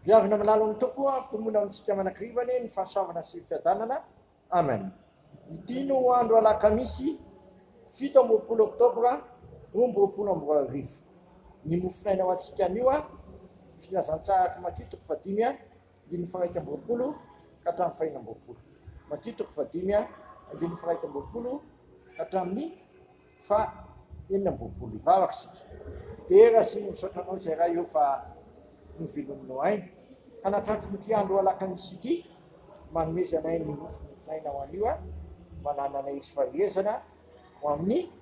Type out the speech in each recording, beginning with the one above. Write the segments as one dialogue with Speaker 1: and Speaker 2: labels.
Speaker 1: Mpihavana malala ny Tompo ampitombona amintsika manakariva anie ny fahasoavana sy fiadanana. Amen. Ity no andro alakamisy 27 oktobra 2022. Ny mofonaina ho antsika anio a filazantsara Matio toko fahadimy a andininy faha-21 ka hatramin'ny faha-26. Matio toko fahadimy a andininy faha-21 ka hatramin'ny faha-26. Hivavaka isika. Dera sy misaotra anao izay Ray ô fa novelominao aina ka natratrin'ity andro alakamisy ity manomezanay ny mofo nentinay ho anio a manananay hery sy faherezana ho amin'ny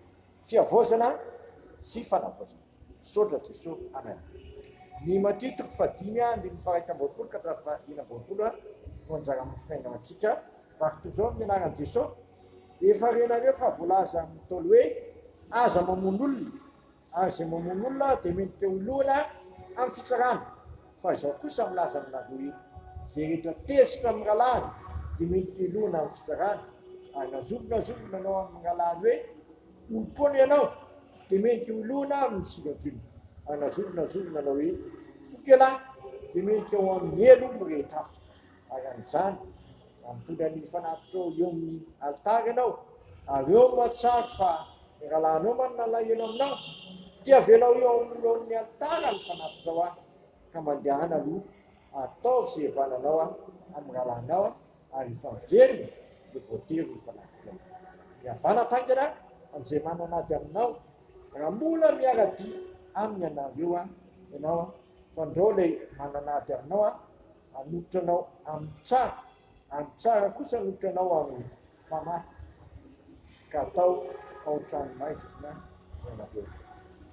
Speaker 1: fihavaozana sy fanavaozana. Misaotra Jesoa. Amen. Ny Matio toko fahadimy andininy faha-21 ka hatramin'ny faha-26 no anjara mofonaina ho antsika. Vaky toy izao amin'ny anaran'i Jesoa. Efa renareo fa voalaza amin'ny Ntaolo hoe, Aza mamono olona, ary izay mamono olona dia mendrika ho lohana amin'ny fitsarana. Fa izaho kosa milaza aminareo hoe, Izay rehetra tezitra amin'ny rahalahiny dia mendrika helohana amin'ny fitsarana, ary na zovy na zovy manao amin'ny rahalahiny hoe, Olom-poana ianao, dia mendrika ho lohana amin'ny sinodina, ary na zovy na zovy manao hoe, Foko ialahy, dia mendrika ho amin'ny helo mirehitra afo. Ary amin'izany, raha mitondra ny fanatitrao eo amin'ny alitara ianao, ary eo no mahatsiaro fa ny rahalahinao manana alahelo aminao, dia avelao eo anoloan'ny alitara ny fanatitrao ahy, ka mandehana aloha, ataovy izay hihavananao amin'ny rahalahinao, ary rehefa miverina, dia voatery ho fanatitrao. Mihavana faingana amin'izay manana ady aminao, raha mbola miara-dia aminy ianareo ianao, fandrao ilay manana ady aminao hanolotra anao amin'ny tsara, ary ny tsara kosa hanolotra anao amin'ny mpamadika, ka atao ao an-tranomaizina ianareo.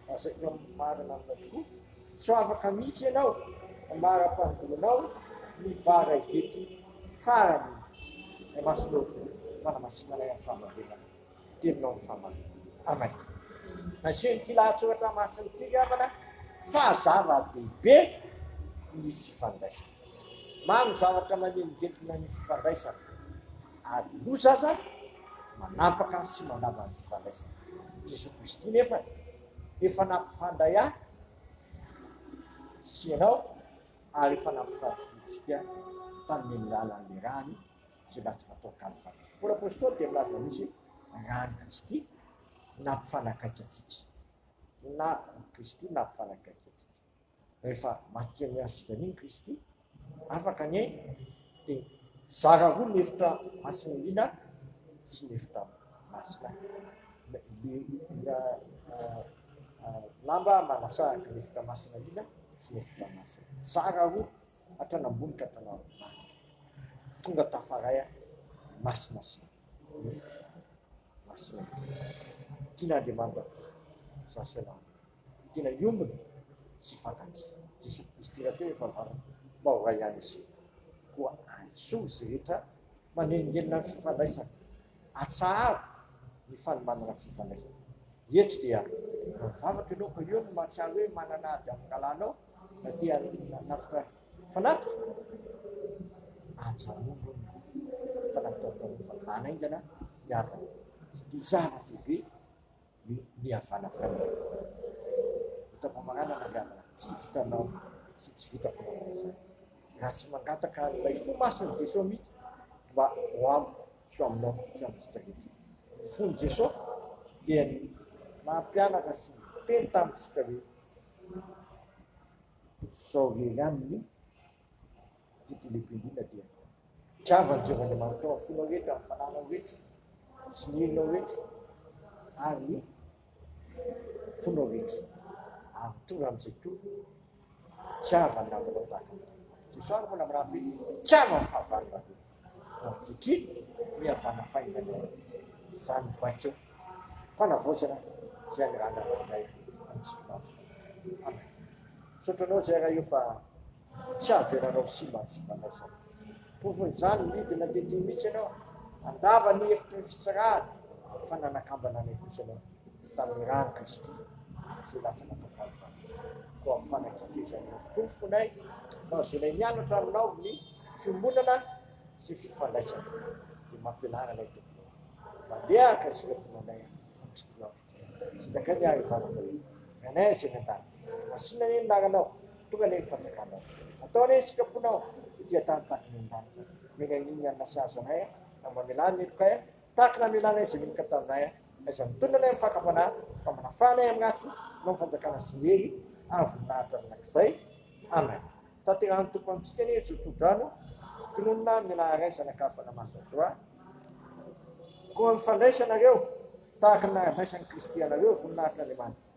Speaker 1: Lazaiko amin'ny marina aminao tokoa, tsy ho afaka mihitsy ianao ambara-pandoanao ny vara ivety farany indrindra. Ray Masina ô, fanamasinanay amin'ny fahamarinana. Teninao ny fahamarinana. Amen. Nasehon'ity lahatsoratra masina ity ry havana fa zava-dehibe ny fifandraisana. Maro ny zavatra manelingelina ny fifandraisana ary loza aza manapaka sy mandrava ny fifandraisana. Jesoa Kristy nefa dia efa nampifandray ahy sy ianao ary efa nampifandrintsika tamin'ny alalan'ny rany izay latsaka tao Kalvary. Paoly Apostoly dia milaza mihitsy hoe ran'i Kristy nampifanakaiky antsika. Na Kristy nampifanakaiky antsika. Rehefa maty teo amin'ny hazo fijaliana Kristy, afaka ny ainy, dia zara roa ny efitra masina indrindra sy ny efitra masina. Lamba manasaraka ny efitra masina indrindra sy ny efitra masina. Zara roa hatrany ambony ka hatrany ambany. Tonga tafaray aho, masina sy masina indrindra. Tian'Andriamanitra za sy ianao. Tena hiombona sy hifankatia. Jesoa Kristy rahateo efa vavaka mba ho ray ihany isika. Koa antsoy izay rehetra manelingelina ny fifandraisana. Atsaharo ny fanomanana fifandraisana. Eto dia mivavaka ianao ka eo no mahatsiaro hoe manana ady amin'ny rahalahinao na te hanatitra Fanatitra? Ajanony aloha ny fanatitra ataonao fa manaingana ny havana satria zava-dehibe ny mihavana faingana. Eto am-pamaranana ry havana, tsy vitanao sy tsy vitako manao izany raha tsy mangataka an'ilay fo masin'i Jesoa mihitsy mba ho amiko sy ho aminao sy amintsika rehetra. Ny fon'i Jesoa dia ny nampianatra sy niteny tamintsika hoe Izao irery ihany ny didy lehibe indrindra dia tiava an'i Jehovah Andriamanitrao amin'ny fonao rehetra, amin'ny fananao rehetra, sy ny herinao rehetra ary ny fonao rehetra. Ary mitovy amin'izay koa, tiava ny namanao tahaka ny tenanao. Jesosy ary mbola manampy hoe tiava ny fahavalonareo. Ankehitriny, mihavana faingana izany baiko fanavaozana izay anirahana anay amintsika mahavita. Amen. Misaotra anao izay Ray o fa tsy avelanao simba ny fifandraisana. Porofon'izany, nidina tety mihitsy ianao, handrava ny efitry ny fisarahana, fa nanakambana anay kosa ianao tamin'ny ran'i Kristy izay latsaka tao Kalvary. Koa mifanakaikezanao tokoa ny fonay, fa azonay mianatra aminao ny fiombonana sy fifandraisana dia mampianara anay Tompo ô. Mandeha ka sitraponao anay amin'ity andro ity. Sitraka ny ahy hivavaka hoe, Ranay izay any an-danitra, masina anie ny anaranao. Tonga anie ny fanjakanao. Atao anie ny sitraponao ety an-tany tahaka ny any an-danitra. Omena anio ny hanina sahaza anay, ary mamelà ny helokay, tahaka ny namelanay izay meloka taminay. Aiza mitonona anay amin'ny fakam-panahy, fa manafaha anay amin'ny ratsy, Anao ny fanjakana sy ny hery ary ny voninahitra mandrakizay. Amen. Tanterahin'ny Tompo amintsika anie izao tsodrano tononina amin'ny anaran'ny Ray, Zanaka ary Fanahy Masina izao a. Koa mifandraisa ianareo tahaka ny narandraisan'i Kristy anareo, voninahitr'Andriamanitra.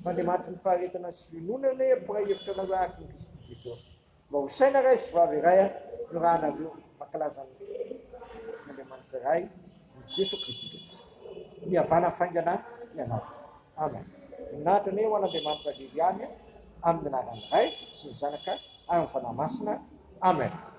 Speaker 1: Fa Andriamanitry ny faharetana sy finoana anie hampiray hevitra anareo araka ny Kristy Jesosy. Mba ho saina ray sy vavy iray no rahanareo mankalaza an' Andriamanitra Ray ny Jeso Kristy Tompo. Mihavana faingana ianareo. Amen. Voninahitra anie ho an'Andriamanitra irery ihany amin'ny anaran'ny Ray sy ny Zanaka ary ny Fanahy Masina. Amen.